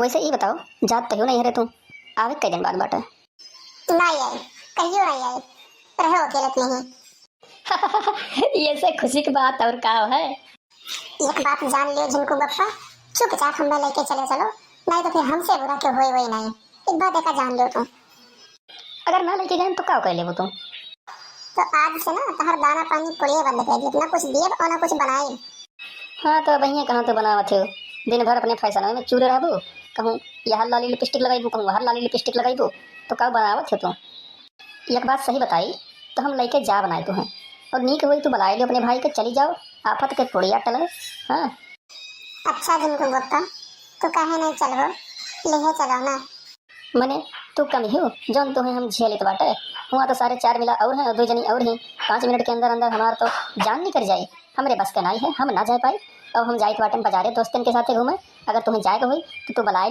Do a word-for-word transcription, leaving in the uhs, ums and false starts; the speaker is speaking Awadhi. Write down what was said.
वैसे ई बताओ, जात तहियो नहीं है रे तू, आवे कै दिन बाद बाटे? ना आई, कहियो नहीं आई, रहो अकेले नहीं। ये से खुशी की बात और का है? एक बात जान लियो झिनकू बप्पा, चुपचाप हमें लेके चले चलो, नहीं तो फिर हमसे बुरा क्यों होए वही नहीं। एक बात देखा जान लियो तू। अगर ना लेके गए तो का कर लेबू तू? तो आज से ना तहर दाना पानी कुलिए बंद कर दी, ना कुछ दिए और ना कुछ बनाए। हाँ, तो अब यहाँ कहाँ तो बनावत हो, दिन भर अपने फैशन में चूरे रहबू, कहूँ यह लाली लिपस्टिक लगाइबू, कहूँ वह लाली लिपस्टिक लगाइबू, तो का बनावत हो तू? एक बात सही बताई, तो हम लेके जा बनाए तू हैं, और नीक होई तू बुलाए लियो अपने भाई के, चली जाओ, आफत के पुड़िया टले। हाँ। अच्छा झिनकू बप्पा, तू काहे नहीं चलबो, लेहे चलो ना। मने तू कम ही हो, जौन तोहे हम झेलित बाटे। हुआ तो सारे चार मिला और हैं और दो जनी और हैं। पाँच मिनट के अंदर अंदर हमार तो जान निकल जाए। हमरे बस के नाई है, हम ना जाए पाए। अब हम जाए के बाटे बाजारे दोस्तन के साथे घूमे। अगर तुम्हें जाए के होई तो तू बुलाए